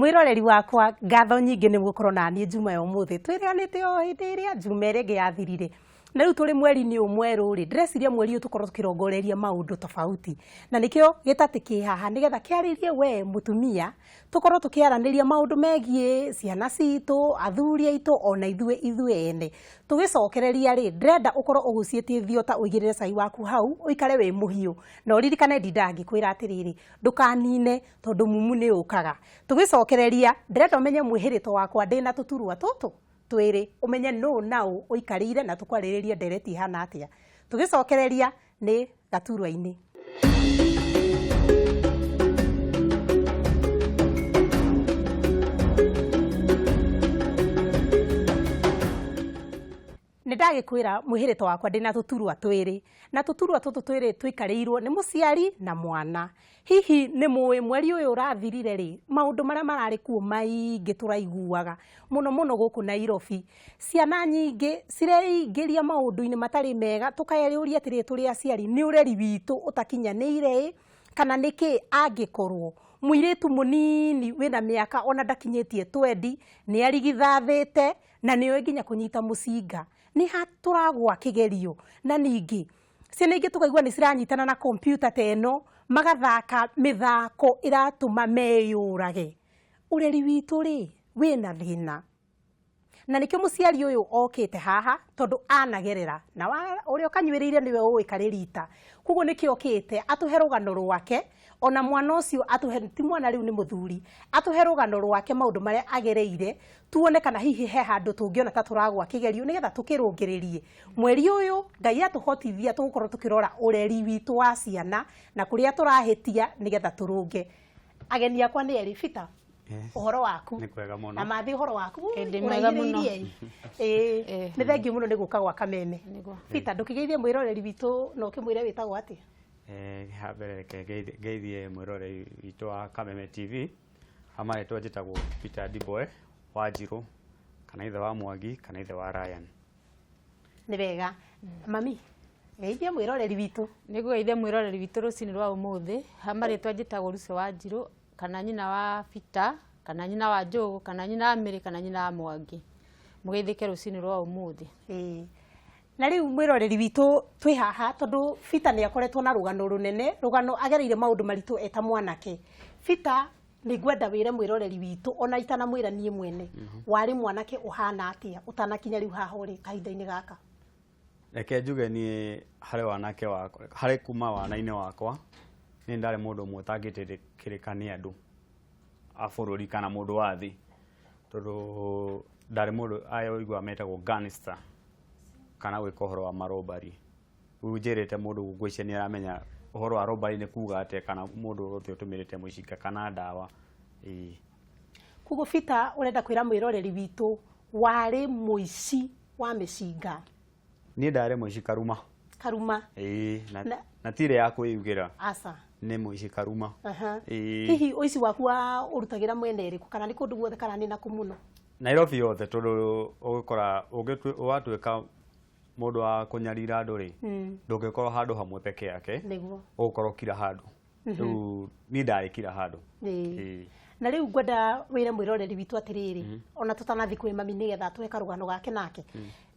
Mwĩroreri wakwa, ngatho nyingĩ nĩ gũkorwo na niĩ Juma ya ũmũthĩ. Twĩranĩte o hĩndĩ ĩrĩa Juma ĩrĩa ĩngĩ yathirire. Na rĩu tũrĩ mweri-inĩ ũyũ mwerũ rĩ, ndĩreciria mweri ũyũ tũkorwo tũkĩrongoreria maũndũ tofauti. Na nĩkĩo gĩtatĩ kĩ haha nĩgetha kĩarĩrie we mũtumia, tũkorwo tũkĩaranĩria maũndũ megiĩ ciana citũ, athuri aitũ ona ithuĩ ithuĩ ene. Tũgĩcokereria rĩ, ndĩrenda ũkorwo ũgucĩtie thiota ũigĩrĩre cai waku hau, ũikare wĩ mũhiũ. Na ũririkane ndindaga ngĩkwĩra atĩrĩrĩ, ndũkanine tondũ mumu nĩ ũkaga. Tũgĩcokereria, ndĩrenda ũmenye mwĩhĩrĩto wakwa ndĩna tũturwa tũtũ twĩrĩ, ũmenye nũ na ũ ũikarĩire na tũkwarĩrĩrie ndereti ĩhana atĩa. Tũgĩcokereria nĩ gaturwa-inĩ. Nĩ ndagĩkwĩra mwĩhĩrĩto wakwa ndĩna tũturwa twĩrĩ, na tũturwa tũtũ twĩrĩ tũikarĩirwo nĩ mũciari na mwana. Hihi nĩ mũĩ mweri ũyũ ũrathirire rĩ, maũndũ marĩa mararĩ kuo maingĩ tũraiguaga, mũno mũno gũkũ Nairobi. Ciana nyingĩ cireingĩria maũndũ-inĩ matarĩ mega, tũkeyũria atĩrĩrĩ tũrĩ aciari, nĩ ũreri witũ ũtakinyanĩire ĩ, kana nĩkĩ angĩkorwo mũirĩtu mũnini wĩna mĩaka ona ndakinyĩtie twendi, nĩ arigithathĩte, na nĩoĩ nginya kũnyita mũcinga. Nĩ ha tũragwa kĩgerio? Na ningĩ ciana ingĩ tũkaigua nĩ ciranyitana na kompiuta ta ĩno, magathaka mĩthako ĩratũma meyũrage. Ũreri witũ rĩ, wĩna thĩna. Na nĩkĩo mũciari ũyũ okĩte haha, tondũ anagerera, na ũrĩa ũkanyuĩrĩire nĩwe ũĩ karĩ rita. Koguo nĩkĩo okĩte atũhe rũgano rwake, ona mwana ũcio atũhe, ti mwana rĩu nĩ mũthuri, atũhe rũgano rwake maũndũ marĩa agereire, tuone kana hihi he handũ tũngĩona ta tũragwa kĩgerio nĩgetha tũkĩrũngĩrĩrie. Mweri ũyũ Ngai atũhotithia tũgũkorwo tũkĩrora ũreri witũ wa ciana na kũrĩa tũrahĩtia nĩgetha tũrũnge. Ageni akwa nĩ erĩ, Peter, ũhoro waku? Nĩ kwega mũno. Na Mathi ũhoro waku? Ĩĩ, ndĩ mwega mũno. Ũraihĩrĩirie ĩ? Ĩĩ, nĩ thengiũ mũno nĩ gũka gwa Kameme. Nĩguo. Peter, ndũkĩgeithie mwĩroreri witũ na ũkĩmwĩre wĩtagwo atĩa? Ha mbere reke ngeithie mwĩroreri witũ wa Kameme TV. Ha marĩtwa njĩtagwo Peter Ndiboe Wanjirũ, kana ithe wa Mwangi, kana ithe wa Ryan. Nĩ wega. Mami, geithia mwĩroreri witũ. Nĩngũgeithia mwĩroreri witũ rũcinĩ rwa ũmũthĩ. Ha marĩtwa njĩtagwo Lucy Wanjirũ, kana nyina wa Peter, kana nyina wa Njũgũ, kana nyina wa Mary, kana nyina wa Mwangi. Mũgeithĩke rũcinĩ rwa ũmũthĩ. Ĩĩ. Na rĩu mwĩroreri witũ twĩ haha tondũ Peter nĩ akoretwo na rũgano rũnene, rũgano agereire maũndũ maritũ eta mwanake. Peter, nĩ ngwenda wĩre mwĩroreri witũ ona itanamwĩra niĩ mwene, warĩ mwanake ũhana atĩa ũtanakinya rĩu haha ũrĩ kahinda-inĩ gaka? Reke njuge niĩ harĩ wanake wakwa, harĩ kuma wana-inĩ wakwa, niĩ ndarĩ mũndũ ũmwe ũtangĩtĩkĩrĩka nĩ andũ a bũrũri kana mũndũ wa thĩ, tondũ ndarĩ mũndũ aya ũiguaga metagwo gangster kana gwĩka ũhoro wa marobari. Rĩu njĩrĩte mũndũ ngwĩciria nĩ aramenya ũhoro wa robbery nĩ kuga atĩa kana mũndũ wothe ũtũmĩrĩte mũcinga kana ndawa. Ĩĩ. Koguo Peter ũrenda kwĩra mwĩroreri witũ warĩ mũici wa mĩcinga? Niĩ ndarĩ mũici karuma. Karuma. Ĩĩ, na ti ĩrĩa ya kwĩyugĩra. Aca. Nĩ mũici karuma. Ĩĩ. Hihi ũici waku wa ũrutagĩra mwena ĩrĩkũ, kana nĩ kũndũ guothe kana nĩ nakũ mũno? Nairobi yothe, tondũ ũgũkora watuĩka mũndũ wa kũnyarira andũ rĩ, ndũngĩkorwo handũ hamwe peke yake. Ũgũkorwo kila handũ. Rĩu niĩ ndarĩ kila handũ. Ĩĩ. Na rĩu ngwenda wĩre mwĩroreri witũ atĩrĩrĩ, ona tũtanathiĩ kwĩ mami nĩgetha atũhe karũgano gake nake,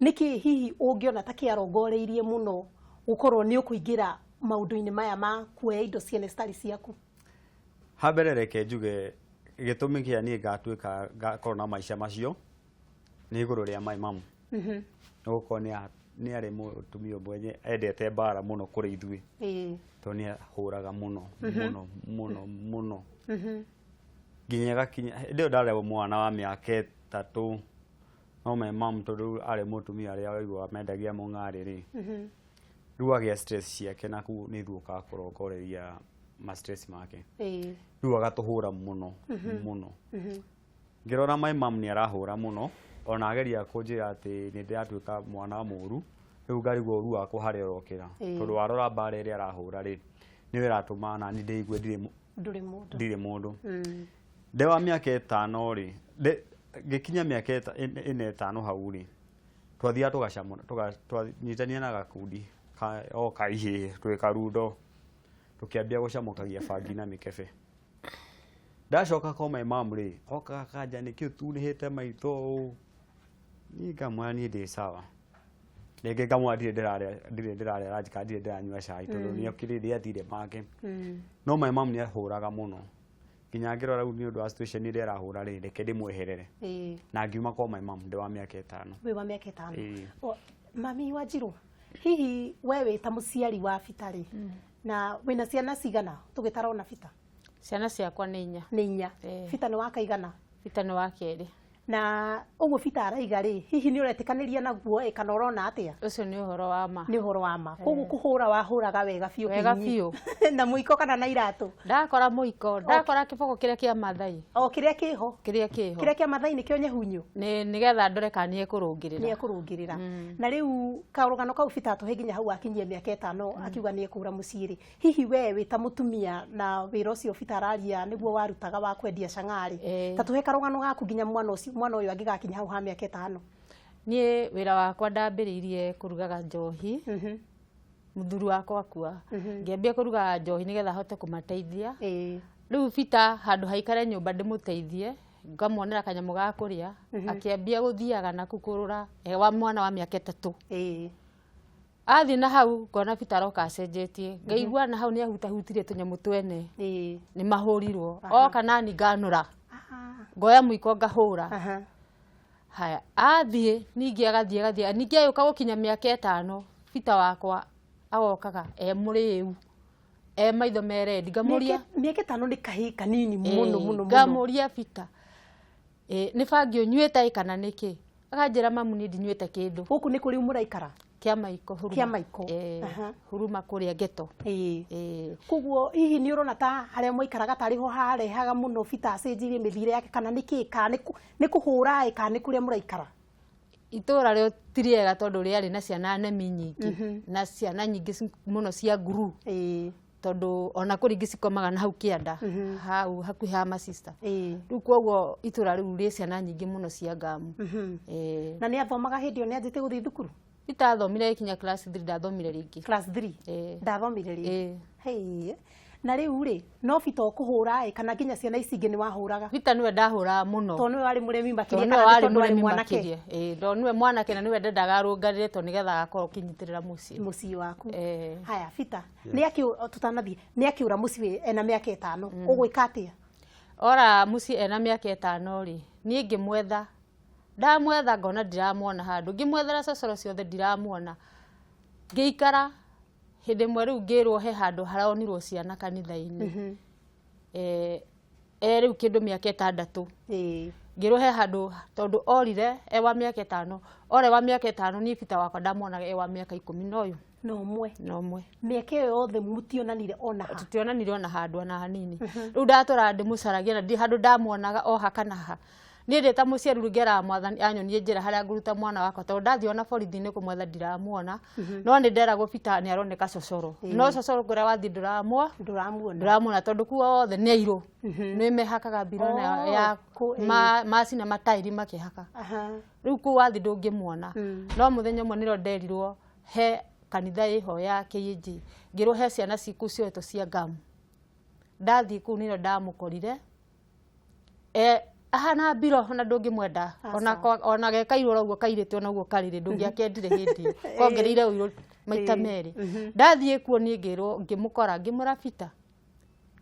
nĩkĩ hihi ũngĩona ta kĩarongoreirie mũno gũkorwo nĩ ũkũingĩra maũndũ-inĩ maya ma kuoya indo ciene citarĩ ciaku? Ha mbere reke njuge gĩtũmi kĩa niĩ ngatuĩka ngakorwo na maica macio nĩ igũrũ rĩa my mom. Nĩ gũkorwo nĩ arĩ mũtumia ũmwe endete mbara mũno kũrĩ ithuĩ. Tondũ nĩ ahũraga mũno, mũno, mũno, mũno. Nginya ĩgakinya, hĩndĩ ĩyo ndarĩ mwana wa mĩaka 3, no my mom tondũ arĩ mũtumia arĩa waiguaga mendagia mũng'arĩ rĩ, rĩu agĩa stress ciake na kũu nĩ ithuĩ ũkaga kũrongoreria ma stress make. Rĩu agatũhũra mũno, mũno. Ngĩrora my mom nĩ arahũra mũno, ona ageria kũnjĩra atĩ nĩ ndĩratuĩka mwana mũru, rĩu ngarigwo ũru wakwa harĩa ũrokĩra. Tondũ warora mbara ĩrĩa arahũra rĩ, nĩyo ĩratũma nani ndĩigue Ndũrĩ mũndũ. Ndirĩ mũndũ. Ndĩ wa mĩaka 5 rĩ, ngĩkinya mĩaka 4 5 hau rĩ, twathiaga tũgacamũra, twanyitania na gakundi o ka ihĩĩ twĩ karundo, tũkĩambia gũcamũkagia bangi na mĩkebe. Ndacoka kwa my mom rĩ, okaga kanja nĩkĩ ũtunĩhĩte maitho ũũ? Niĩ ngamwĩra niĩ ndĩ sawa. Rĩngĩ ngamwĩra ndirĩ ndĩrarĩa, ndirĩ ndĩrarĩa lunch kana ndirĩ ndĩranyua cai tondũ nĩ okire rĩrĩa athire make. No my mom nĩ ahũraga mũno. Nginya ngĩrora rĩu nĩ ũndũ wa situation ĩrĩa arahũra rĩ, reke ndĩmweherere. Na ngiuma kwa my mom ndĩ wa mĩaka 5. Wĩ wa mĩaka 5. Ĩĩ. Mami Wanjirũ, hihi we wĩ ta mũciari wa Bita rĩ, na wĩna ciana cigana tũgĩtara ona Bita? Ciana ciakwa nĩ 4. Nĩ 4. Bita nĩ wa kaigana? Bita nĩ wa kerĩ. Na ũguo Bita araiga rĩ, hihi nĩ ũretĩkanĩria naguo ĩ kana ũrona atĩa? Ũcio nĩ ũhoro wa ma. Nĩ ũhoro wa ma. Koguo kũhũra wahũraga wega biũ. Wega biũ. Na mũiko kana na iratũ? Ndakora mũiko, ndakora kĩboko kĩrĩa kĩa Mathai. O kĩrĩa kĩho? Kĩrĩa kĩho. Kĩrĩa kĩa Mathai nĩkĩo nyehunyu? Nĩ nĩgetha ndore kana nĩ ekũrũngĩrĩra. Nĩ ekũrũngĩrĩra. Na rĩu karũgano kau Bita atũhe nginya hau akinyie mĩaka 5 akiuga nĩ ekũra mũciĩ rĩ. Hihi we wĩ ta mũtumia na wĩra ũcio Bita araria nĩguo warutaga wa kwendia chang'aa rĩ, ta tũhe karũgano gaku nginya mwana ũcio, mwana ũyũ angĩgakinya hau ha mĩaka 5. Niĩ wĩra wakwa ndambĩrĩirie kũrugaga njohi. Mũthuri wakwa akua. Ngĩambia kũrugaga njohi nĩgetha hote kũmateithia. Rĩu Bita handũ haikare nyũmba ndĩmũteithie, ngamuonera kanyamũ ga kũrĩa, akĩambia gũthiaga naku kũrũra wa mwana wa mĩaka 3. Athiĩ na hau ngona Bita aroka acenjetie, ngaigua na hau nĩ ahutahutirie tũnyamũ twene, nĩ mahũrirwo. Oka nani nganũra, ngoya mũiko ngahũra. Haya, athiĩ ningĩ agathiĩ agathiĩ, ningĩ agĩũka gũkinya mĩaka 5, Bita wakwa agokaga e mũrĩu, e maitho me red. Ngamũria mĩaka 5 nĩ kahĩĩ kanini mũno mũno mũno. Ngamũria Bita, nĩ bangi ũnyuĩte ĩ kana nĩkĩ? Akanjĩra mamu niĩ ndinyuĩte kĩndũ. Gũkũ nĩ kũrĩ mũraikara? Kĩa Maiko, Huruma. Kĩa Maiko. Huruma kũrĩa ghetto. Koguo hihi nĩ ũrona ta harĩa mwaikaraga tarĩ ho harehaga mũno Bita acenjirie mĩthiĩre yake kana nĩ kĩ, kana nĩ kũhũra ĩ kana nĩ kũrĩa mũraikara? Itũra rĩo ti rĩega tondũ rĩarĩ na ciana nemi nyingĩ na ciana nyingĩ mũno cia nguru. Tondũ ona kũrĩ ingĩ cikomaga na hau kĩanda, hau hakuhĩ ha masista. Rĩu koguo itũra rĩu rĩ ciana nyingĩ mũno cia ngamu. Na nĩ athomaga hĩndĩ ĩyo, nĩ anjĩtie gũthiĩ thukuru? Bita athomire gĩkinya class 3, ndathomire rĩngĩ. Class 3? Ndathomire rĩngĩ. Hey. Na rĩu rĩ, no Bita ũkũhũra ĩ kana nginya ciana ici ingĩ nĩ wahũraga? Bita nĩwe ndahũraga mũno. Tondũ nĩwe warĩ mũremi makĩria Tondũ kana nĩwe nĩ warĩ tondũ warĩ mũremi mwanake? makĩria. Tondũ nĩwe mwanake na nĩwe ndendaga arũngarĩre tondũ nĩgetha agakorwo akĩnyitĩrĩra mũciĩ. Mũciĩ waku. Haya Bita, nĩ akĩ tũtanathiĩ, nĩ akĩũra mũciĩ ena mĩaka 5, ũgwĩka atĩa? Ora mũciĩ ena mĩaka 5 rĩ, niĩ ngĩmwetha. Ndamwetha ngona ndiramuona handũ, ngĩmwethera cocoro ciothe ndiramuona. Ngĩikara hĩndĩ ĩmwe rĩu ngĩrwo he handũ haronirwo ciana kanitha-inĩ. Rĩu kĩndũ mĩaka 6. Ngĩrwo he handũ tondũ orire e wa mĩaka 5, ore wa mĩaka 5 niĩ Bita wakwa ndamuonaga e wa mĩaka 11. Na ũmwe. Na ũmwe. Mĩaka ĩyo yothe mũtionanire ona ha? Tũtionanire ona handũ ona hanini. Rĩu ndatũraga ndĩmũcaragia na ndirĩ handũ ndamuonaga o ha kana ha. Niĩ ndĩ ta mũciari rĩu ngeraga mwathani anyonie njĩra harĩa ngũruta mwana wakwa tondũ ndathiĩ ona borithi-inĩ kũmwetha ndiramuona. No nĩ nderagwo Bita nĩ aroneka cocoro. No cocoro kũrĩa wathiĩ Ndũramuona. ndũramuona tondũ kuo othe nĩ airũ. Nĩ mehakaga mbiro na ya macina matairi makĩhaka. Rĩu kũu wathiĩ ndũngĩmuona. No mũthenya ũmwe nĩrĩo nderirwo he kanitha ĩho ya KAG. Ngĩrwo he ciana cikũ cioetwo cia ngamu. Ndathiĩ kũu nĩrĩo ndamũkorire. Ahana mbiro ona ndũngĩmwenda. Ona gekairwo oro ũguo kairĩte ona ũguo karĩrĩ ndũngĩakendire hĩndĩ ĩyo. Kongereire ũirũ maita merĩ. Ndathiĩ kuo niĩ ngĩrwo ngĩmũkora ngĩmwĩra Bita.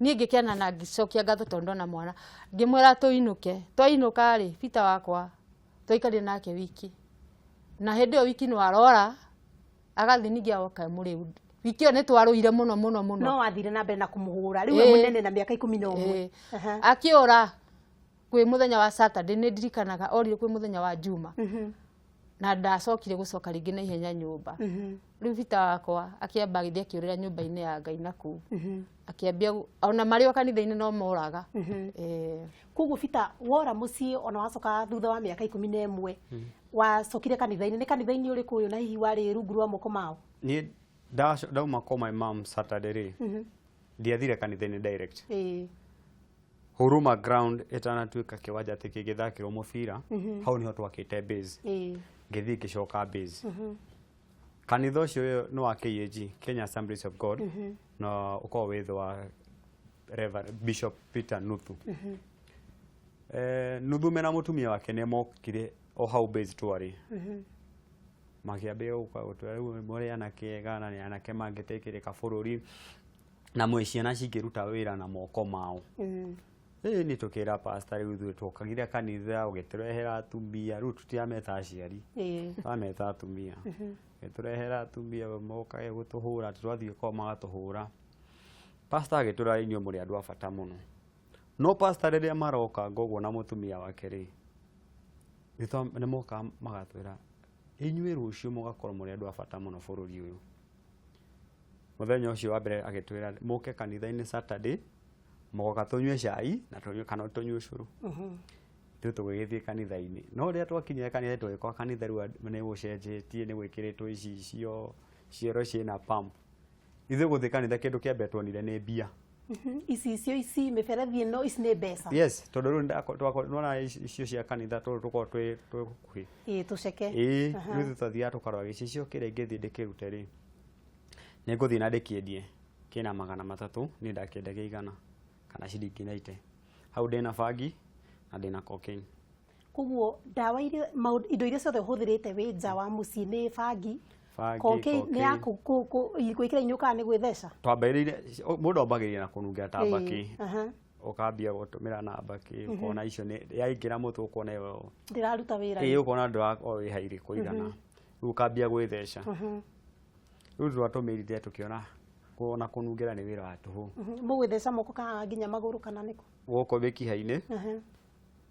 Niĩ ngĩkena na ngĩcokia ngatho tondũ ndona mwana. Ngĩmwĩra tũinũke. Twainũka rĩ, Bita wakwa twaikarire nake wiki. Na hĩndĩ ĩyo wiki no arora agathiĩ ningĩ agoka mũrĩu. Wiki ĩyo nĩ twarũire mũno mũno mũno. No wathire na mbere na kũmũhũra. Rĩu we mũnene na mĩaka 11. Akĩũra kwĩ mũthenya wa Saturday nĩ ndirikanaga orire kwĩ mũthenya wa Juma. Na ndacokire gũcoka rĩngĩ na ihenya nyũmba. Rĩu Bita wakwa akĩamba agĩthiĩ akĩũrĩra nyũmba-inĩ ya Ngai na kũu. Akĩambia ona marĩ o kanitha-inĩ no moraga. Koguo Bita wora mũciĩ ona wacoka thutha wa mĩaka 11 wacokire kanitha-inĩ, nĩ kanitha-inĩ ũrĩkũ ũyũ na hihi warĩ rungu rwa moko mao? Niĩ ndauma kwa my mom Saturday rĩ, ndiathire kanitha-inĩ direct. Huruma ground ĩtanatuĩka kĩwanja atĩ kĩngĩthakĩrwo mũbira, hau nĩho twakĩte base. Ngĩthiĩ ngĩcoka base. Kanitha ũcio nĩ wa KAG, Kenya Assemblies of God, na ũkoragwo wĩ thĩ wa Reverend Bishop Peter Nuthu. Nuthu mena mũtumia wake nĩ mokire o hau base twarĩ, makĩambia gũka gũtwĩra rĩu mũrĩ anake ega na nĩ anake mangĩteithĩrĩka bũrũri na mwĩ ciana cingĩruta wĩra na moko mao. Ĩĩ, nĩ tũkĩra pastor, rĩu ithuĩ twokagire kanitha ũgĩtũrehera atumia, rĩu tũtirameta aciari, tũrameta atumia, ũgĩtũrehera atumia mokage gũtũhũra, atĩ twathiĩ kwao magatũhũra. Pastor agĩtũra, inyuĩ mũrĩ andũ a bata mũno. No pastor rĩrĩa maroka ngoguo na mũtumia wake rĩ, nĩ mokaga magatwĩra, inyuĩ rũciũ mũgakorwo mũrĩ andũ a bata mũno bũrũri ũyũ. Mũthenya ũcio wa mbere agĩtwĩra mũke kanitha-inĩ Saturday, mũgoka tũnyue cai na tũnyue kana tũnyue ũcũrũ. Ithuĩ tũgĩgĩthiĩ kanitha-inĩ, no rĩrĩa twakinyire kanitha tũgĩkora kanitha rĩu nĩ gũcenjetie, nĩ gwĩkĩrĩtwo icicio, cioro ciĩna pump. Ithuĩ gũthiĩ kanitha, kĩndũ kĩa mbere tuonire nĩ mbia. Icicio ici, mĩberethi ĩno, ici nĩ mbeca. Yes, tondũ rĩu nĩwona icio cia kanitha tũrũ tũkoragwo twĩ gũkuhĩ. Ĩĩ, tũceke. Ĩĩ, rĩu ithuĩ twathiaga tũkarora gĩcicio kĩrĩa ingĩthiĩ ndĩkĩrute rĩ, nĩ ngũthiĩ na ndĩkĩendie kĩna 300, niĩ ndakĩendagia 100 kana ciringi 90. Hau ndĩna bangi na ndĩna cocaine. Koguo ndawa iria indo iria ciothe ũhũthĩrĩte wĩ nja wa mũciĩ nĩ bangi, Bangi, cocaine nĩ ya cocaine. gwĩkĩra inyuĩ kana nĩ gwĩtheca? Twambĩrĩire, mũndũ ambagĩrĩria na kũnungira ta mbakĩ, ũkambia gũtũmĩra na mbakĩ, ũkona icio nĩ yaingĩra mũtwe, ũkona ĩyo Ndĩraruta wĩra. Ĩĩ, ũkona ndũrakorwo wĩ hairĩ kũigana, rĩu ũkambia gwĩtheca. Rĩu twatũmĩrire tũkĩona ona kũnungĩra nĩ wĩra wa tũhũ. Mũgwĩtheca moko kana nginya magũrũ kana nĩkũ? Gũkũ mĩkiha-inĩ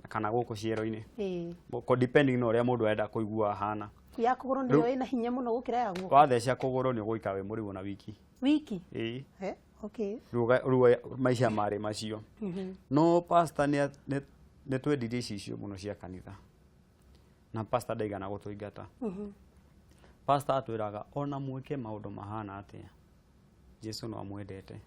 kana gũkũ ciero-inĩ. Ko depending na ũrĩa mũndũ arenda kũigua ahana. Ya kũgũrũ nĩyo ĩna hinya mũno gũkĩra ya guoko. Watheca kũgũrũ nĩ ũgũikara wĩ mũrigũ na wiki. Wiki? Ĩĩ. Eh, okay. Rĩu maica marĩ macio. No pastor nĩ twendirie icicio mũno cia kanitha na pastor ndaigana gũtũingata. Pastor atwĩraga ona mwĩke maũndũ mahana atĩa, Jesu no amwendete.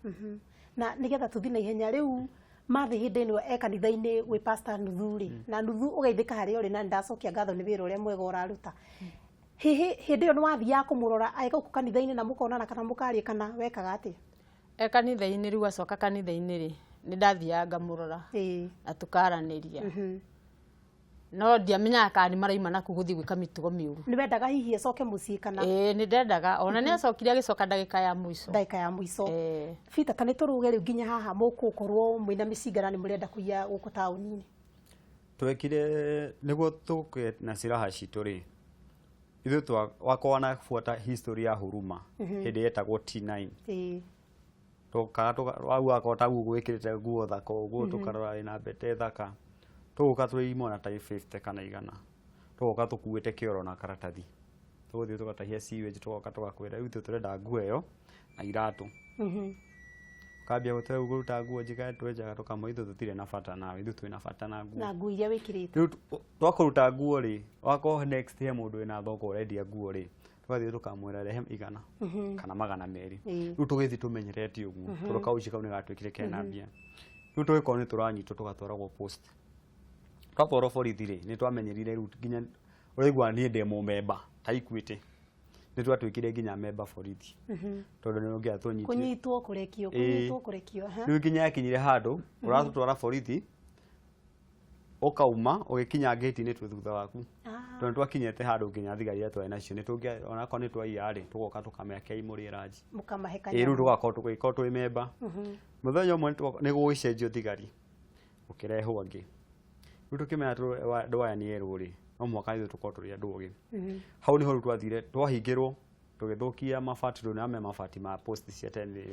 Na nĩgetha tũthiĩ na ihenya, rĩu mathĩ hĩndĩ ĩno e kanitha-inĩ gwĩ pastor Nuthu rĩ, na Nuthu ũgeithĩka harĩa ũrĩ, na nĩndacokia ngatho nĩ wĩra ũrĩa mwega ũraruta. Hihi hĩndĩ ĩyo nĩ wathiaga kũmũrora e gũkũ kanitha-inĩ na mũkonana kana mũkaria, kana wekaga atĩa? E kanitha-inĩ, rĩu acoka kanitha-inĩ rĩ, nĩ ndathiaga ngamũrora na tũkaranĩria, no ndiamenyaga kana nĩ maraima naku gũthiĩ gwĩka mĩtugo mĩũru. Nĩ wendaga hihi acoke mũciĩ kana? Ĩĩ, nĩ ndendaga. Ona nĩ acokire, agĩcoka ndagĩka ya mũico. Ndagĩka ya mũico. Ĩĩ. Peter, ta nĩ tũrũge rĩu nginya haha mũgũkorwo mwĩna mĩcinga na nĩ mũrenda kũiya gũkũ taũni-inĩ. Twekire nĩguo tũke na silaha citũ rĩ, ithuĩ wakwa wanabuata history ya Huruma hĩndĩ yetagwo T9. Tũkaga wau wakorwo ta guo gwĩkĩrĩte nguo thaka ũguo, tũkarora wĩna mbete thaka, tũgũka twĩ imwana ta 50 kana 100, tũgoka tũkuĩte kĩoro na karatathi, tũgũthiĩ tũgatahia sewage, tũgoka tũgakwĩra rĩu ithuĩ tũrenda nguo ĩyo na iratũ. Kambia gũtwĩra rĩu kũruta nguo njika twenjaga, tũkamwĩra ithuĩ tũtirĩ na bata nawe, ithuĩ twĩna bata na nguo. Na nguo iria wĩkĩrĩte. Rĩu twakũruta nguo rĩ, wakorwo next he mũndũ wĩna thoko ũrendia nguo rĩ, tũgathiĩ tũkamwĩra rehe 100 kana 200. Rĩu tũgĩthiĩ tũmenyerete ũguo, tondũ kauci kau nĩ gatuĩkire kena mbia. Rĩu tũgĩkorwo nĩ tũranyitwo, tũgatwaragwo post. Twatwarwo borithi rĩ, nĩ twamenyerire rĩu nginya ũraigua niĩ ndĩ mũmemba ta Equity. Nĩ twatuĩkire nginya memba borithi, tondũ nĩ ũngĩatũnyitire. Kũnyitwo, kũrekio, kũnyitwo, kũrekio, aha. Rĩu nginya yakinyire handũ ũratũtwara borithi, ũkauma ũgĩkinya ngĩti-inĩ twĩ thutha waku. Tondũ twakinyĩte handũ nginya thigari iria twarĩ nacio nĩ tũngĩa onakorwo nĩ twaiya rĩ, tũgoka tũkamea mũrĩe ranji. Mũkamahe Ĩĩ, rĩu kanyamũ. tũgakorwo tũgĩkorwo twĩ memba. Mũthenya ũmwe nĩ gũgĩcenjio thigari, gũkĩrehwo angĩ. Rĩu tũkĩmenya andũ aya nĩ erũ rĩ, no mũhaka ithuĩ tũkorwo tũrĩ andũ ogĩ. Hau nĩho rĩu twathire twahingĩrwo, tũgĩthũkia mabati, tondũ nĩwamenya mabati ma post cia tene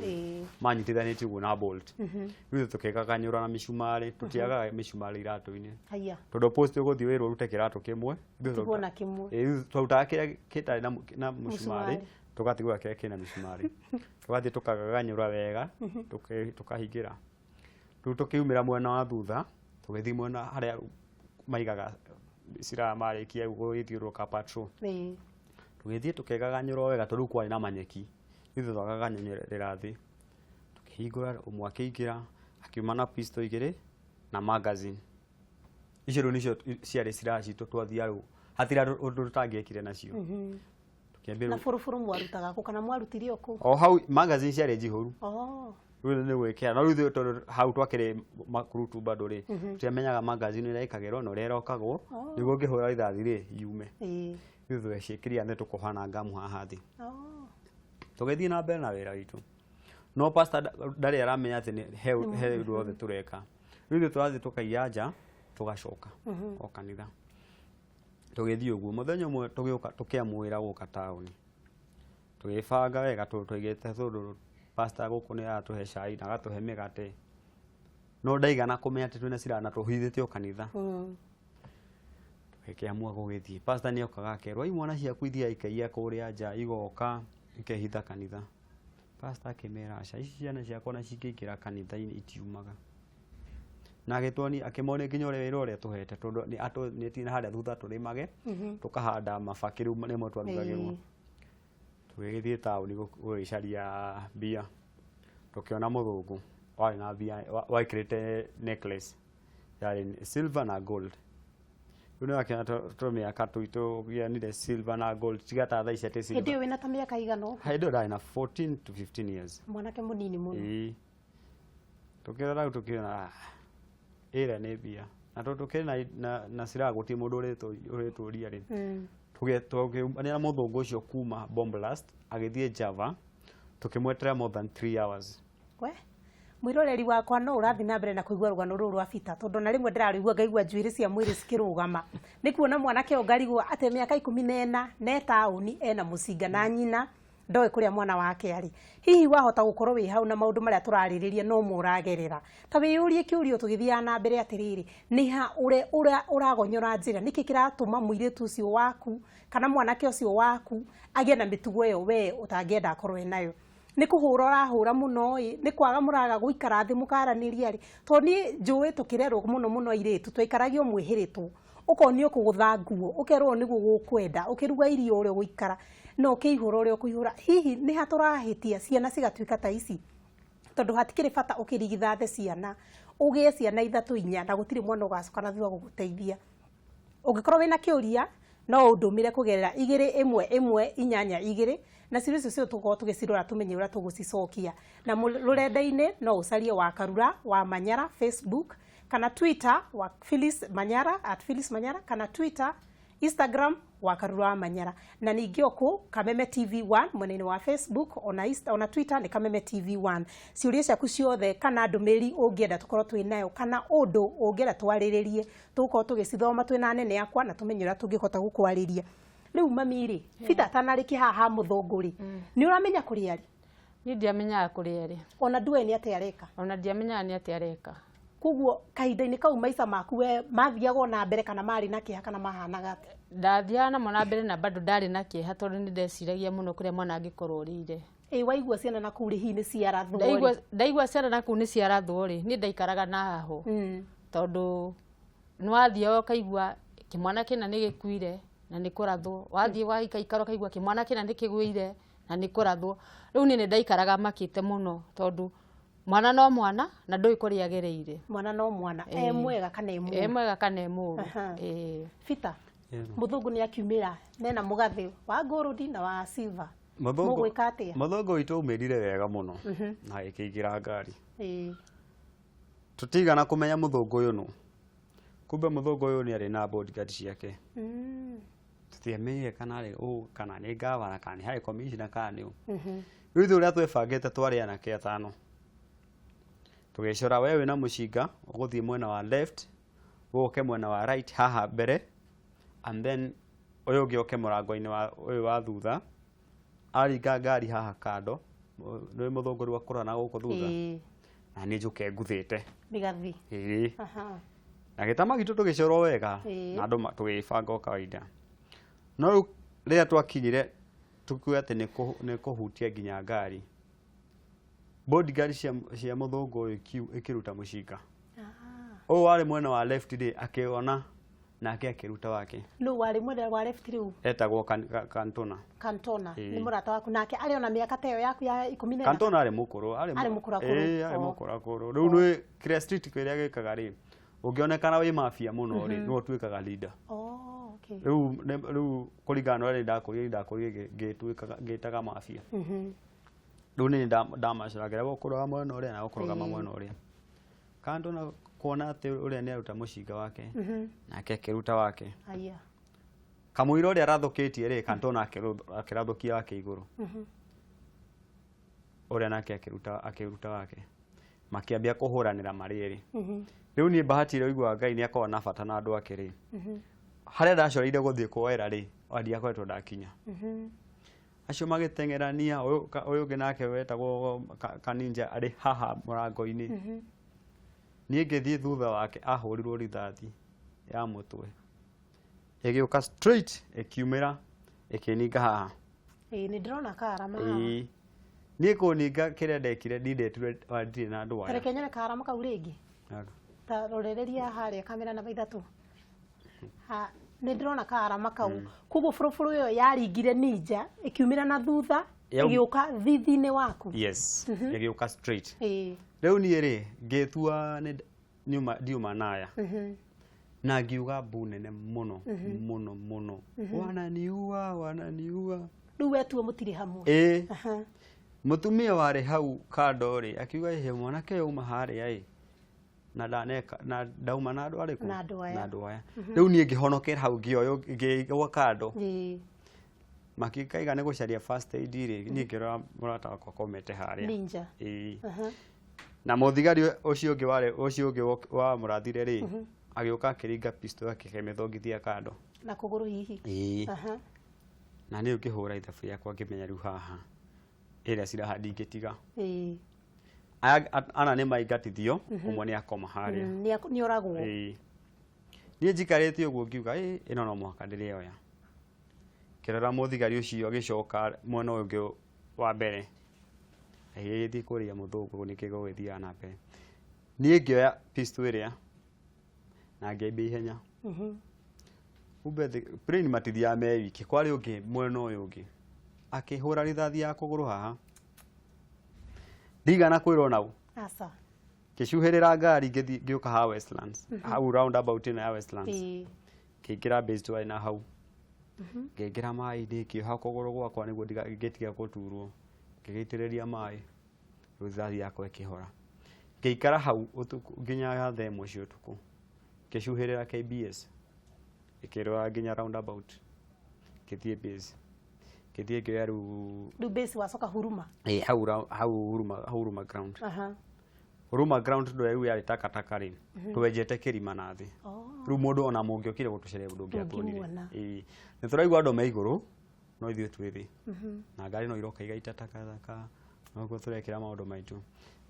manyitithanĩtio ũguo na bolt. Rĩu ithuĩ tũkĩgaganyũra na mĩcumarĩ, tũtiagaga mĩcumarĩ iratũ-inĩ. Haya. Tondũ post ũgũthiĩ wĩrwo ũrute kĩratũ kĩmwe, ithuĩ Tigwo na kĩmwe. Ĩĩ, ithuĩ twarutaga kĩrĩa kĩtarĩ na mũcumarĩ, Mũcumarĩ. tũgatigwo kĩrĩa kĩna mĩcumarĩ. Tũgathiĩ tũkagaganyũra wega, tũkahingĩra. Rĩu tũkiumĩra mwena wa thutha, tũgĩthiĩ mwena harĩa maigaga silaha marĩkia gũgĩthiũrũrũka patrol. Tũgĩthiĩ tũkĩgaganyũra o wega, tondũ rĩu kwarĩ na manyeki. Ithuĩ twagaganyũrĩra thĩ. Tũkĩhingũra, ũmwe akĩingĩra, akiuma na pistol igĩrĩ na magazine. Icio rĩu nĩcio ciarĩ silaha citũ twathiaga rĩu. Hatirĩ ũndũ tũtangĩekire nacio. Tũkĩambia Na rĩu bũrũbũrũ mwarutaga kũ kana mwarutire o kũ? O hau magazine ciarĩ njihũru. Oh. Rĩu nĩ gwĩkĩra, no rĩu ithuĩ tondũ hau twakĩrĩ makurutu bado rĩ, tũtiamenyaga magazine ĩrĩa ĩkagĩrwo na ũrĩa ĩrokagwo, nĩguo ũngĩhũra rithathi rĩ yume. Rĩu tweciĩkĩria nĩ tũkũhana ngamu haha thĩ. Tũgĩthiĩ na mbere na wĩra witũ, no pastor ndarĩ aramenya atĩ he ũndũ wothe tũreka. Rĩu ithuĩ tũrathiĩ tũkaiya nja, tũgacoka o kanitha. Tũgĩthiĩ ũguo, mũthenya ũmwe tũgĩũka tũkĩamũĩra gũka taũni, tũgĩbanga wega tondũ twaigĩte, tondũ pastor gũkũ nĩ aratũhe cai na agatũhe mĩgate, no ndaigana kũmenya atĩ twĩna silaha na tũhithĩte o kanitha. Tũgĩkĩamua gũgĩthiĩ. Pastor nĩ okaga akerwo, imwana ciaku ithiaga ikaiya kũrĩa nja, igoka ikehitha kanitha. Pastor akĩmera, aca, ici ciana ciakwa na cingĩingĩra kanitha-inĩ itiumaga. Na agĩtuonia, akĩmonia nginya ũrĩa wĩra ũrĩa tũhete, tondũ nĩ atũnetie na harĩa thutha tũrĩmage, tũkahanda mabakĩ, rĩu nĩmo twarugagĩrwo. Tũgĩgĩthiĩ taũni gũgĩcaria mbia, tũkĩona mũthũngũ warĩ na mbia, wekĩrĩte necklace yarĩ silver na gold. Rĩu nĩ wakĩona tũmĩaka tũitũ gĩanire silver na gold, tiga ta thaa ici atĩ Hĩndĩ silver. Ĩyo wĩna ta mĩaka igana ũguo? Hĩndĩ ĩyo ndarĩ na 14 to 15 years. Mwanake mũnini mũno. Ĩĩ. Tũkĩrora rĩu tũkĩona, ah, ĩrĩa nĩ mbia, na tondũ tũkĩrĩ na silaha, gũtirĩ mũndũ ũrĩtũria rĩ. Tũkĩumania na mũthũngũ ũcio kuma bomb blast agĩthiĩ Java, tũkĩmweterera more than 3 hours. We mwĩroreri wakwa, no ũrathiĩ na mbere na kũigua rũgano rũrũ rwa Bita, tondũ na rĩmwe ndĩrarũigua ngaigua njuĩrĩ cia mwĩrĩ cikĩrũgama nĩ kuona mwanake ũyũ, ngarigwo atĩ mĩaka 14 ne taũni ena mũcinga na nyina ndoĩ kũrĩa mwana wake arĩ. Hihi wahota gũkorwo wĩ hau na maũndũ marĩa tũrarĩrĩria no mo ũragerera, ta wĩyũrie kĩũrio tũgĩthiaga na mbere atĩrĩrĩ, nĩ ha ũrĩa ũragonyora njĩra? Nĩkĩ kĩratũma mũirĩtu ũcio waku kana mwanake ũcio waku agĩe na mĩtugo ĩyo we ũtangĩenda akorwo enayo? Nĩ kũhũra ũrahũra mũno ĩ, nĩ kwaga mũraga gũikara thĩ mũkaranĩria rĩ? Tondũ niĩ njũĩ tũkĩrerwo mũno mũno airĩtu twaikaragio mwĩhĩrĩtwo, ũkonio kũgũtha nguo, ũkerwo ũũ nĩguo gũkwenda, ũkĩruga irio ũrĩa ũgũikara na ũkĩihũra ũrĩa ũkũihũra. Hihi nĩ ha tũrahĩtia ciana cigatuĩka ta ici? Tondũ hatikĩrĩ bata ũkĩrigithathe ciana, ũgĩe ciana ithatũ, inya, na gũtirĩ mwana ũgacoka na thutha gũgũteithia. Ũngĩkorwo wĩna kĩũria no ũndũmĩre kũgerera 21182, na ciũria icio ciothe tũgũkorwo tũgĩcirora tũmenye ũrĩa tũgũcicokia. Na rũrenda-inĩ no ũcarie wa Karura wa Manyara Facebook, kana Twitter wa Phyllis Manyara, @PhyllisManyara, kana Twitter, Instagram wa Karura wa Manyara, na ningĩ okũ Kameme TV 1 mwena-inĩ wa Facebook, ona Twitter nĩ Kameme TV 1. Ciũria ciaku ciothe kana ndũmĩrĩri ũngĩenda tũkorwo twĩ nayo kana ũndũ ũngĩenda twarĩrĩrie, tũgũkorwo tũgĩcithoma twĩna anene akwa na tũmenye ũrĩa tũngĩhota gũkwarĩria. Rĩu mami rĩ, Bita atanarĩkia haha ha mũthũngũ rĩ, nĩ ũramenya kũrĩa arĩ? Niĩ ndiamenyaga kũrĩa arĩ. Ona nduĩ nĩ atĩa areka? Ona ndiamenyaga nĩ atĩa areka. Koguo kahinda-inĩ kau maica maku we mathiaga o na mbere kana marĩ na kĩeha kana mahanaga atĩa? Ndathiaga namo na mbere na bado ndarĩ na kĩeha, tondũ nĩ ndeciragia mũno kũrĩa mwana angĩkorwo orĩire. Ĩ waigua ciana na kũu rĩ, hihi nĩ ciarathwo rĩ? Ndaigua ciana na kũu nĩ ciarathwo rĩ, niĩ ndaikaraga na haho, tondũ nĩ wathiaga ũkaigua kĩmwana kĩna nĩ gĩkuire na nĩ kũrathwo, wathiĩ waikaikara ũkaigua kĩmwana kĩna nĩ kĩgwĩire na nĩ kũrathwo. Rĩu niĩ nĩ ndaikaraga makĩte mũno, tondũ mwana no mwana na ndũĩ kũrĩa agereire. Mwana no mwana, e mwega kana e e mũũru. Mwega kana e mũũru. Ĩĩ. Bita, Yes. mũthũngũ nĩ akiumĩra nena mũgathĩ wa gold na wa silver. Mũgwĩka atĩa? Mũthũngũ witũ aumĩrire wega mũno na agĩkĩingĩra ngari. Tũtigana kũmenya mũthũngũ ũyũ nũ. Kumbe mũthũngũ ũyũ nĩ arĩ na bodyguard ciake. Tũtiamenyire kana arĩ ũ, kana nĩ gavana, kana nĩ high commissioner, kana nĩ ũ. Rĩu ithuĩ ũrĩa twebangĩte, twarĩ anake atano, tũgĩcora we wĩna mũcinga ũgũthiĩ mwena wa left, ũke mwena wa right haha mbere, and then ũyũ ũngĩ oke mũrango-inĩ wa ũyũ wa thutha, aringa ngari haha kando, nĩ mũthũngũ rĩu akũra na gũkũ thutha, na niĩ njũke nguthĩte. Mĩgathi. Ĩĩ. Na gĩtama gitũ tũgĩcorwo wega, na andũ tũgĩbanga o kawaida. No rĩu rĩrĩa twakinyire tũkiuga atĩ nĩ kũhutia nginya ngari, bodyguard cia mũthũngũ ũyũ ĩkĩruta mũcinga. Ũyũ warĩ mwena wa left rĩ, akĩona nake akĩruta wake. Nũ warĩ mwena wa left rĩu? Etagwo Kantona. Kantona? Ĩĩ. Nĩ mũrata waku nake arĩ ona mĩaka ta ĩyo yaku ya 14? Kantona arĩ mũkũrũ, arĩ Arĩ mũkũrakũrũ. Ĩĩ, arĩ mũkũrakũrũ. Rĩu nĩ kĩrĩa street kĩrĩa gĩkaga rĩ, ũngĩonekana wĩ mafia mũno rĩ, nĩwe ũtuĩkaga leader. Oh, okay. Rĩu kũringana na ũrĩa ndakũrire ngĩtuĩkaga ngĩtaga mafia. Rĩu nĩ ndamacoragĩra gũkũrũgama mwena ũrĩa na gũkũrũgama mwena ũrĩa. Kando na kuona atĩ ũrĩa nĩ aruta mũcinga wake, nake akĩruta wake. Aya. Kamũira ũrĩa arathũkĩtie rĩ, Kantona akĩrathũkia wake igũrũ. Ũrĩa nake akĩruta wake. Makĩambia kũhũranĩra marĩ erĩ. Rĩu niĩ bahati ĩrĩa ũiguaga Ngai nĩ akoragwo na bata na andũ ake rĩ, harĩa ndacoreire gũthiĩ kuoera rĩ, ona ndiakoretwo ndakinya. Acio magĩteng'erania, ũyũ ũngĩ nake wetagwo Kaninja arĩ haha mũrango-inĩ. Niĩ ngĩthiĩ thutha wake ahũrirwo rithathi ya mũtwe. Ĩgĩũka straight ĩkiumĩra ĩkĩninga haha. Ĩĩ, nĩ ndĩrona karama haha. Ĩĩ. Niĩ kũninga kĩrĩa ndekire ndindetire ndirĩ na andũ aya. Reke nyone karama kau rĩngĩ. Ta rorereria harĩa kamera namba 3. Ha, nĩ ndĩrona karama kau. Koguo bũrũbũrũ ĩyo yaringire ninja ĩkiumĩra na thutha ĩgĩũka thithi-inĩ waku. Yes, ĩgĩũka straight. Ĩĩ. Rĩu niĩ rĩ ngĩtua nĩ ndiuma naya. Na ngiuga mbu nene mũno mũno mũno. Wananiua, wananiua. Rĩu wetua mũtirĩ hamwe. Ĩĩ. Mũtumia warĩ hau kando rĩ akiuga ĩhĩ mwanake ũyũ auma harĩa ĩ na ndaneka na ndauma na andũ arĩkũ? Na andũ aya. Na andũ aya. Rĩu niĩ ngĩhonokera hau ngĩoywo ngĩigwo kando. Makĩkaiga nĩ gũcaria first aid rĩ, niĩ ngĩrora mũrata wakwa akomete harĩa. Ninja. Ĩĩ. Na mũthigari ũcio ũngĩ warĩ ũcio ũngĩ wa mũrathire rĩ, agĩũka akĩringa pistol akĩmĩthongithia kando. Na kũgũrũ hihi. Ĩĩ. Na niĩ ngĩhũra ithabu rĩakwa ngĩmenya rĩu haha ĩrĩa ciraha ndingĩtiga. Ĩĩ. Aya ana nĩ maingatithio, ũmwe nĩ akoma harĩa. Nĩ oragwo. Ĩĩ. Niĩ njikarĩte ũguo ngiuga ĩ ĩno no mũhaka ndĩrĩoya. Ngĩrora mũthigari ũcio agĩcoka mwena ũyũ ũngĩ wa mbere. Agĩgĩthiĩ kũrĩa mũthũngũ nĩkĩ gũgĩthiaga na mbere. Niĩ ngĩoya pistol ĩrĩa na ngĩambia ihenya. Kumbe plane matithiaga me wiki, kwarĩ ũngĩ mwena ũyũ ũngĩ. Akĩhũra rithathi ya kũgũrũ haha. Ndigana kwĩrwo nau. Aca. Ngĩcuhĩrĩra ngari ngĩthiĩ ngĩũka haha Westlands. Hau roundabout ĩno ya Westlands. Ngĩingĩra base twarĩ na hau. Ngĩingĩra maĩ-inĩ ngĩoha kũgũrũ gwakwa nĩguo ngĩtige gũturwo. Ngĩgĩitĩrĩria maĩ. Rĩu rithathi yakwa ĩkĩhora. Ngĩikara hau ũtukũ nginya thaa 1 cia ũtukũ. Ngĩcuhĩrĩra KBS. Ĩkĩrora nginya roundabout. Ngĩthiĩ base. Ngĩthiĩ ngĩoya rĩu Rĩu base wacoka Huruma. Ĩĩ, hau Huruma ground. Huruma ground tondũ rĩu yarĩ takataka rĩ, twenjete kĩrima na thĩ. Rĩu mũndũ ona mũngĩokire gũtũcaria ndũngĩatuonire. Ndũngĩmuona. Ĩĩ. Nĩ tũraigua andũ me igũrũ, no ithuĩ twĩ thĩ. Na ngari no iroka igaita takataka, noguo tũrekĩra maũndũ maitũ.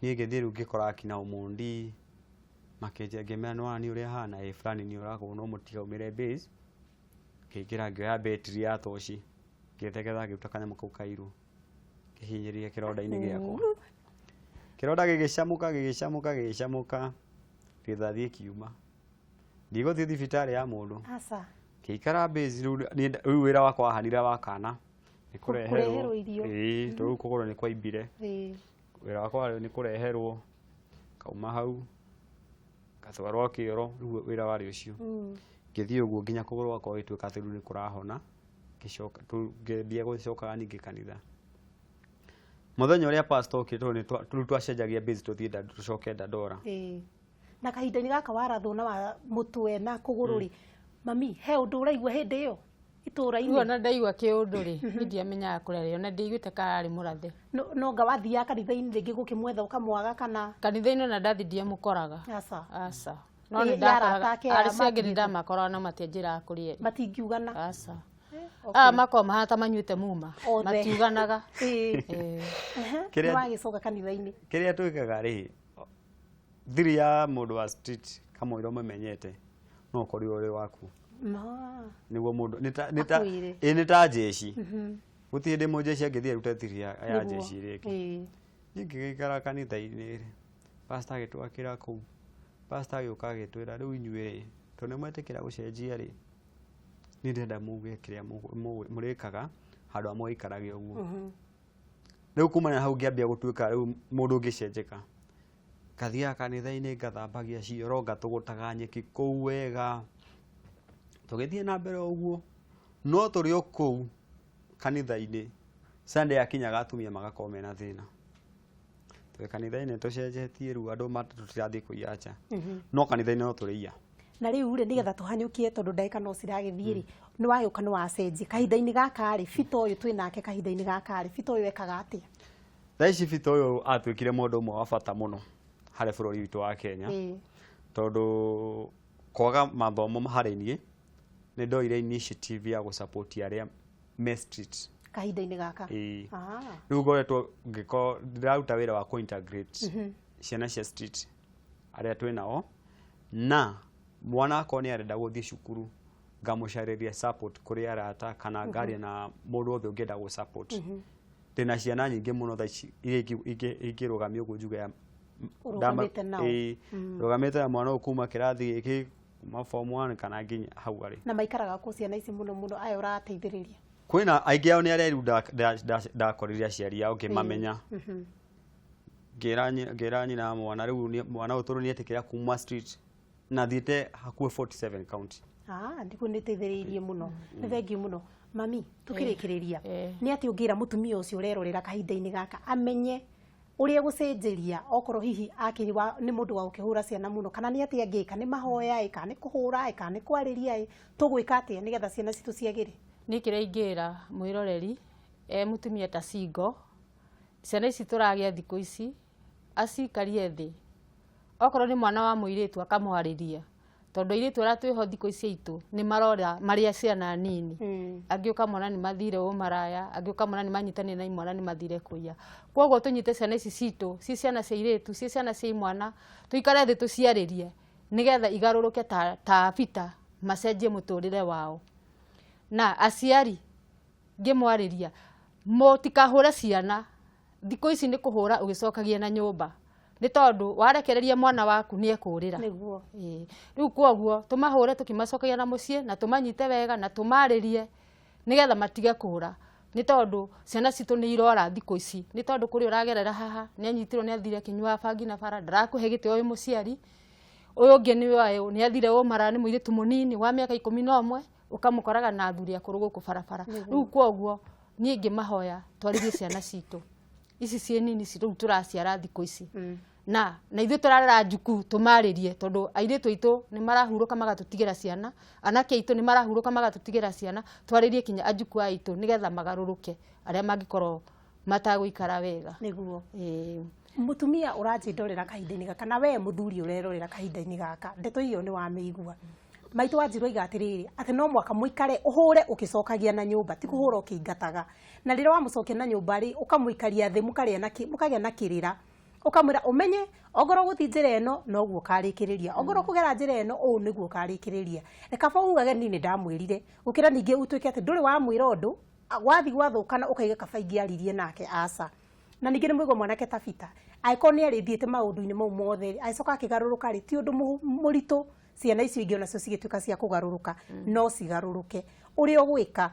Niĩ ngĩthiĩ rĩu ngĩkora akina Omondi, makĩnjĩra ngĩmera nĩ wona niĩ ũrĩa hana, ĩ fulani nĩ oragwo no mũtigaumĩre base. Ngĩingĩra ngĩoya betiri ya toci, ngĩthegetha ngĩruta kanyamũ kau kairũ, ngĩhinyĩrĩria kĩronda-inĩ gĩakwa. Kĩronda gĩgĩcamũka, gĩgĩcamũka, gĩgĩcamũka, rithathi ĩkiuma. Ndigũthiĩ thibitarĩ ya mũndũ. Aca. Ngĩikara base rĩu niĩ rĩu wĩra wakwa wahanire wa kana. Nĩ kũreherwo. Kũreherwo irio. Ĩĩ, tondũ rĩu kũgũrũ nĩ kwaimbire. Ĩĩ. Wĩra wakwa warĩ nĩ kũreherwo. Kauma hau, ngatwarwo kĩoro, rĩu wĩra warĩ ũcio. Ngĩthiĩ ũguo nginya kũgũrũ gwakwa gũgĩtuĩka atĩ rĩu nĩ kũrahona. Ngĩcoka, ngĩambia gũcokaga ningĩ kanitha. Mũthenya ũrĩa pastor okire tondũ nĩ rĩu twacenjagia base tũthiĩ tũcoke Dandora. Ĩĩ. Na kahinda-inĩ gaka warathwo na wa mũtwe na kũgũrũ rĩ, mami, he ũndũ ũraigua hĩndĩ ĩyo itũũra-inĩ? Rĩu ona ndaigua kĩũndũ rĩ, niĩ ndiamenyaga kũrĩa arĩ, ona ndiaiguĩte kararĩ mũrathe. No nga wathiaga kanitha-inĩ rĩngĩ gũkĩmwetha ũkamwaga kana? Kanitha-inĩ ona ndathi ndiamũkoraga. Aca. Aca. No Ĩ, nĩ ya ndakoraga, arata ake aya arĩ cio angĩ nĩ matigĩte. ndamakoraga na matianjĩraga kũrĩa erĩ. Matingiugana. Aca. Okay. Aya makoragwo mahana ta manyuĩte muma. Othe. Matiuganaga. Ĩĩ. Ĩĩ. Kĩrĩa Nĩ wagĩcoka kanitha-inĩ. Kĩrĩa twĩkaga rĩ, thiri ya mũndũ wa street kamũira ũmĩmenyete, no ũkorirwo ũrĩ waku. Ma. Nĩguo mũndũ, nĩ ta, nĩ ta, Akwĩre. ĩĩ, nĩ ta jeshi. Gũtirĩ hĩndĩ mũjeshi angĩthiĩ arute thiri ya Nĩguo. jeshi rĩngĩ. Ĩĩ. Niĩ ngĩgĩikara kanitha-inĩ rĩ, pastor agĩtwakĩra kũu. Pastor agĩũka agĩtwĩra rĩu inyuĩ rĩ, tondũ nĩ mwetĩkĩra gũcenjia rĩ, niĩ ndĩrenda muge kĩrĩa mũrĩkaga handũ ha mũgĩikarage ũguo. Rĩu kumana na hau ngĩambia gũtuĩka rĩu mũndũ ũngĩcenjeka. Ngathiaga kanitha-inĩ ngathambagia cioro, ngatũgũtaga nyeki kũu wega. Tũgĩthiĩ na mbere ũguo, no tũrĩ o kũu kanitha-inĩ, Sunday yakinyaga atumia magakorwo mena thĩna. Twĩ kanitha-inĩ tũcenjetie rĩu andũ tũtirathiĩ kũiya nja. No kanitha-inĩ no tũrĩiya. Na rĩu rĩ, nĩgetha tũhanyũkie tondũ ndagĩka no ciragĩthiĩ rĩ, nĩ wagĩũka nĩ wacenjia kahinda-inĩ gaka rĩ, Bita ũyũ twĩ nake kahinda-inĩ gaka rĩ, Bita ũyũ ekaga atĩa? Thaa ici Bita ũyũ atuĩkire mũndũ ũmwe wa bata mũno harĩ bũrũri witũ wa Kenya. Tondũ kwaga mathomo harĩ niĩ, nĩ ndoire initiative ya gũ-support arĩa me street. Kahinda-inĩ gaka. Ĩĩ. Rĩu ngoretwo ngĩkorwo ndĩraruta wĩra wa kũ-integrate ciana cia street arĩa twĩ nao, na mwana akorwo nĩ arenda gũthiĩ cukuru ngamũcarĩria support kũrĩ arata kana ngaria na mũndũ wothe ũngĩenda gũ support. Ndĩna ciana nyingĩ mũno thaa ici iria ingĩrũgamia ũguo njuge ya Ũrũgamĩte nao. Ĩĩ, rũgamĩte na mwana ũyũ kuma kĩrathi gĩkĩ, kuma form 1 kana nginya hau arĩ. Na maikaraga kũ ciana ici mũno mũno aya ũrateithĩrĩria? Kwĩna aingĩ ao nĩ arĩa rĩu ndakorire aciari ao ngĩmamenya. Ngĩra nyina wa mwana rĩu mwana ũyũ tondũ nĩetĩkĩra kuma street na thiĩte hakuhĩ 47 county. Ndiguo nĩteithĩrĩirie mũno. Nĩ thengiũ mũno. Mami, tukĩrĩkĩrĩria, nĩ atĩ ũngĩra mũtumia ũcio ũrerorera kahinda-inĩ gaka amenye ũrĩa gũcenjeria okorwo hihi akĩrĩ nĩ mũndũ wa gũkĩhũra ciana mũno, kana nĩ atĩa angĩka, nĩ mahoya ĩ, kana nĩ kũhũra ĩ, kana nĩ kwarĩria ĩ, tũgwĩka atĩa nĩgetha ciana citũ ciagĩre? Niĩ kĩrĩa ingĩra mwĩroreri mũtumia ta single, ciana ici tũragĩa thikũ ici acikarie thĩ, okorwo nĩ mwana wa mũirĩtu akamwarĩria, tondũ airĩtu arĩa twĩho thikũ ici aitũ nĩ marora marĩa ciana nini. Angĩ ũkamona nĩ mathire ũmaraya, angĩ ũkamona nĩ manyitanire na imwana nĩ mathire kũiya. Koguo tũnyite ciana ici citũ ci ciana cia airĩtu, ci ciana cia imwana, tũikare thĩ tũciarĩrie nĩgetha igarũrũke ta Bita, macenjie mũtũrĩre wao. Na aciari ngĩmwarĩria, mũtikahũre ciana thikũ ici nĩ kũhũra ũgĩcokagia na nyũmba, nĩ tondũ warekereria mwana waku nĩ ekũrĩra. Nĩguo. Rĩu koguo tũmahũre tũkĩmacokagia na mũciĩ, na tũmanyite wega na tũmarĩrie nĩgetha matige kũra, nĩ tondũ ciana citũ nĩ irora thikũ ici, nĩ tondũ kũrĩa ũragerera haha nĩ anyitirwo nĩ athire akĩnyuaga bangi na bara, ndarakũhe gĩtĩo wĩ mũciari, ũyũ ũngĩ nĩ ũyũ nĩ athire ũmara, nĩ mũirĩtu mũnini wa mĩaka 11, ũkamũkoraga na athuri akũrũ gũkũ barabara. Rĩu koguo niĩ ngĩmahoya twarĩrie ciana citũ ici ciĩ nini rĩu tũraciara thikũ ici, na ithuĩ tũrarera njuku tũmarĩrie, tondũ airĩtu aitũ nĩ marahurũka magatũtigĩra ciana, anake aitũ nĩ marahurũka magatũtigĩra ciana, twarĩrie kinya anjuku aitũ nĩgetha magarũrũke arĩa mangĩkorwo matagũikara wega. Nĩguo. Mũtumia ũranjĩndorera kahinda-inĩ gaka, na we mũthuri ũrerorera kahinda-inĩ gaka, ndeto iyo nĩ wamĩigua. Maitũ wanjirwo aiga atĩrĩrĩ, atĩ no mwaka mũikare ũhũre ũkĩcokagia na nyũmba, ti kũhũra ũkĩingataga. Na rĩrĩa wamũcokia na nyũmba rĩ, ũkamũikaria thĩ, mũkagĩa na kĩrĩra, ũkamwĩra ũmenye ongorwo gũthiĩ njĩra ĩno noguo ũkarĩkĩrĩria, ongorwo kũgera njĩra ĩno ũũ nĩguo ũkarĩkĩrĩria. Reke kaba ugage niĩ nĩ ndamwĩrire, gũkĩra ningĩ ũtuĩke atĩ ndũrĩ wamwĩra ũndũ, wathiĩ gwathũkana ũkaiga kaba ingĩaririe nake, aca. Na ningĩ nĩ mũigua mwanake ta Bita, angĩkorwo nĩ arĩthiĩte maũndũ-inĩ mau mothe, agĩcoka akĩgarũrũka rĩ, ti ũndũ mũritũ ciana icio ingĩ onacio cigĩtuĩka cia kũgarũrũka, no cigarũrũke. Ũrĩa ũgwĩka,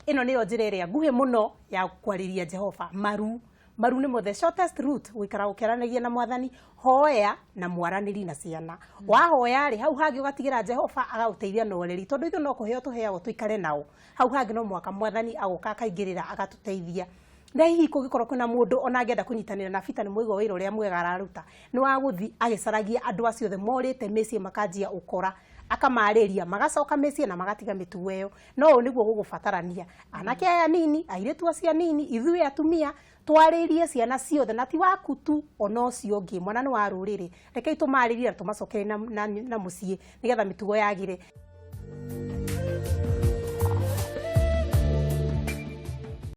ĩno nĩyo njĩra ĩrĩa nguhĩ mũno ya kwarĩria Jehova. Maru, maru nĩmo the shortest route gũikara ũkĩaranagia na mwathani, hoya na mwaranĩri na ciana. Wahoya rĩ, hau hangĩ ũgatigĩra Jehova agagũteithia na ũreri, tondũ ithuĩ no kũheo tũheagwo tũikare nao. Hau hangĩ no mũhaka mwathani agoka akaingĩrĩra agatũteithia. Na hihi kũngĩkorwo kwĩna mũndũ ona angĩenda kũnyitanĩra na Bita, nĩ mũigua wĩra ũrĩa mwega araruta, nĩ wa gũthiĩ agĩcaragia andũ acio othe morĩte mĩciĩ makanjia ũkora, akamarĩria magacoka mĩciĩ na magatiga mĩtugo ĩyo. No ũũ nĩguo gũgũbatarania, anake aya anini, airĩtu acio anini, ithuĩ atumia twarĩrie ciana ciothe, na ti waku tu, ona ũcio ũngĩ, mwana nĩ wa rũrĩrĩ. Rekei tũmarĩrie na tũmacokerie na mũciĩ nĩgetha mĩtugo yagĩre.